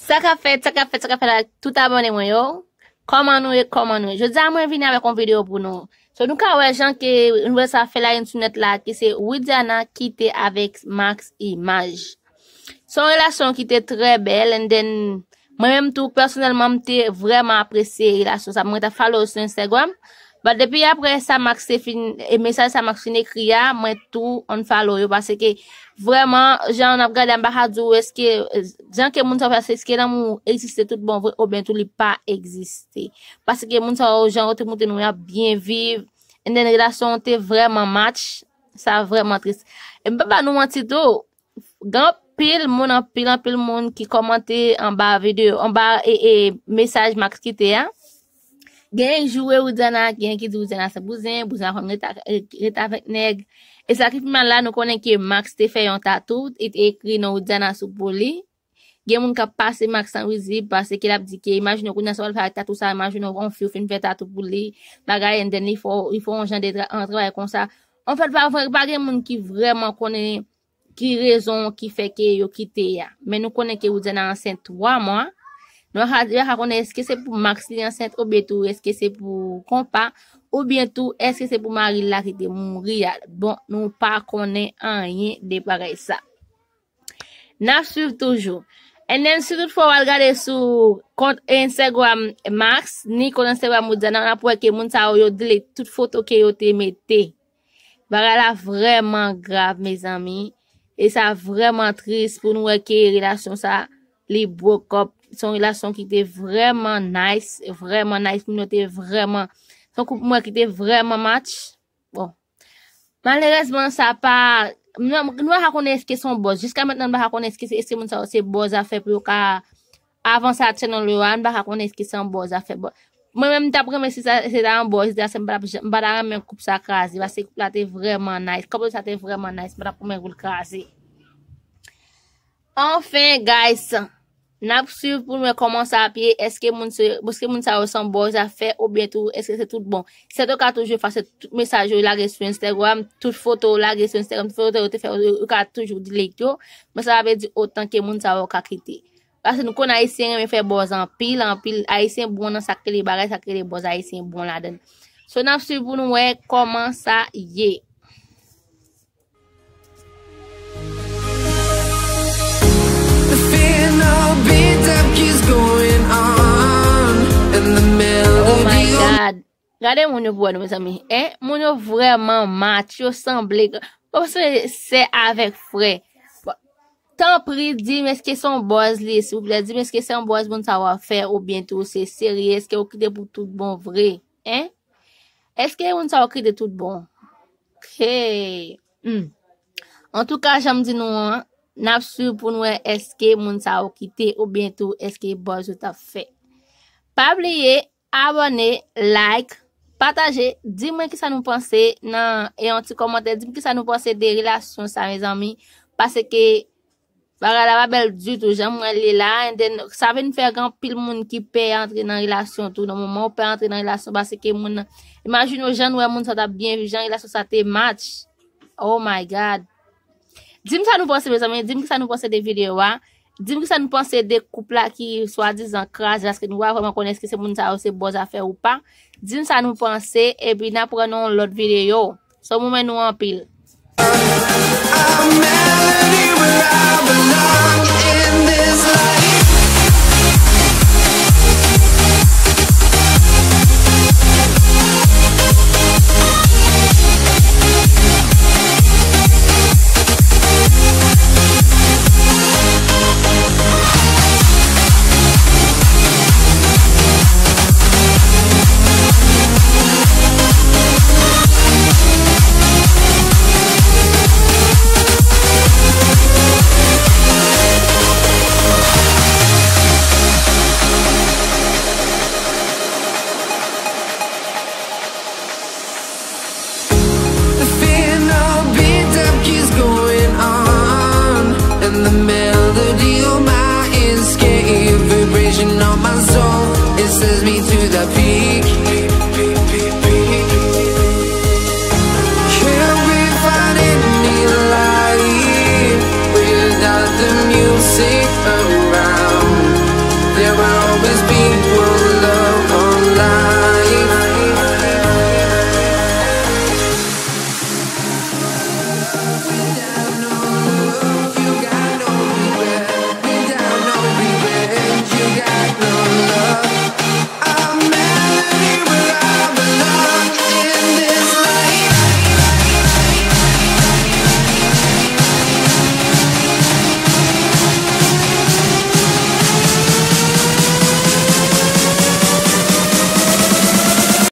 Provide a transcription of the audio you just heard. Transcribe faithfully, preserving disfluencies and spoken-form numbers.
Sa k ap fèt, sa k ap fèt, sa k ap fèt avèk tout abòne mwen yo. Kòman nou ye, kòman nou ye? Jodi a mwen vini avèk yon videyo pou nou. So nou ka wè jan ke nouvèl sa fè layoun sou nèt la, ki se Widiana kite avèk Max Image. Se yon relasyon ki te trè bèl, and then mwen menm tou pèsonèlman m te vrèman apresye relasyon sa. Mwen t ap follow sou Instagram. But depi apre sa Max te fin, e mesaj sa Max fin ekri a, mwen tou unfollow yo paske vrèman jan n ap gade a m pa ka di w èske jan ke moun sa yo fè, èske lanmou egziste tout bon vre oubyen tou li pa egziste. Paske moun sa yo jan yo te montre nou y ap byen viv, and then relasyon an te vrèman match, sa vrèman tris. E m pa ba nou manti tou, gen anpil moun, anpil, anpil moun ki kòmante anba videyo, anba e, e, mesaj Max kite a. Gen jou e Widiana, gen ki di Widiana se bouzen, bouzen ap konn ret ak, ret avèk nèg. E sa ki pi mal la, nou konnen ke Max te fè yon tatou, li te ekri non Widiana sou po li. Gen moun k ap pase Max an rizib, paske l ap di ke, imajine w kounye a sa w al fè ak tatou sa, imajine w yon fi w fin fè tatou pou li, bagay, and then li fè w, li fè w yon jan de tra-, yon travay konsa. Anfèt, pa vre, pa gen moun ki vrèman konnen ki rezon ki fè ke yo kite a. Men nou konnen ke Widiana ansent twa mwa. Nou pa ka, nou pa ka konnen èske se pou Max li ansent oubyen tou èske se pou konpa oubyen tou èske se pou mari l la ki te mouri a. Bon, nou pa konnen anyen de bagay sa. N ap swiv toujou. And then, si toutfwa w al gade sou kont Instagram Max, ni kont Instagram Widiana, n ap wè ke moun sa yo, yo delete tout foto ke yo te mete. Bagay la vrèman grav, mezanmi. E sa vrèman tris pou nou wè ke relasyon sa, li broke up. Se yon relasyon ki te vrèman nice, vrèman nice. Moun yo te vrèman, se yon koup mwen ki te vrèman match. Bon. Malerèzman, sa pa, nou, nou pa ka konnen èske se yon bòz. Jiska mentnan, nou pa ka konnen èske se, èske moun sa yo se bòz afè pou yo ka avanse ak channel yo a, nou pa ka konnen èske se yon bòz afè bòz. Mwen menm, m t ap renmen si sa, se ta yon bòz, si ta se m pa t ap janm, m pa ta renmen koup sa kraze, paske koup la te vrèman nice. Couple sa te vrèman nice, m pa t ap renmen pou l kraze. Anfen, guys, n ap swiv pou n wè kòman sa ap ye. Èske moun se, èske moun sa yo se yon bòz afè oubyen tou, èske se tout bon? Sèt yo ka toujou efase tout mesaj yo lage sou Instagram, tout foto yo lage sou Instagram, tout foto yo te fè, yo, yo ka toujou delete yo. Men sa pa vle di otan ke moun sa yo ka kite. Paske nou konn Ayisyen renmen fè bòz anpil, anpil. Ayisyen bon nan sa k rele bagay, sa k rele bòz, Ayisyen bon ladan l. So, n ap swiv pou nou wè kòman sa ye. The feel no beat up keeps going on, and the melody. Oh my God. Gade moun yo pou wè nou, mezanmi. Hein? Moun yo vrèman match, yo sanble. Bon, se sè avèk frè. Bon, tanpri, di m èske se yon bòz li ye, silvouplè. Di m èske se yon bòz moun sa yo ap fè, oubyen tou se serye, èske yo kite pou tout bon vre? Hein? Èske moun sa yo kite tout bon? Ok. Hmm. Antouka, jan m di nou an, n ap swiv pou n wè èske moun sa yo kite oubyen tou èske bòz yo t ap fè. Pa bliye, abòne, like, pataje, di mwen kisa nou panse nan, e yon ti kòmantè, di m kisa nou panse de relasyon sa, mezanmi, paske bagay la pa bèl ditou, jan m wè l ye la, and then, sa vin fè gen anpil moun ki pè antre nan relasyon tou, nan moman ou pè antre nan relasyon, paske moun nan, imajine w jan nou wè moun sa t ap byen viv, jan relasyon sa te match, oh my God. Di m sa nou panse, mezanmi. Di m kisa nou panse de videyo a. Di m kisa nou panse de koup la ki swadizan kraze, paske nou pa vrèman konnen èske se moun sa yo se bòz afè ou pa. Di m sa nou panse, epi n ap wè nan yon lòt videyo. So, m renmen nou anpil.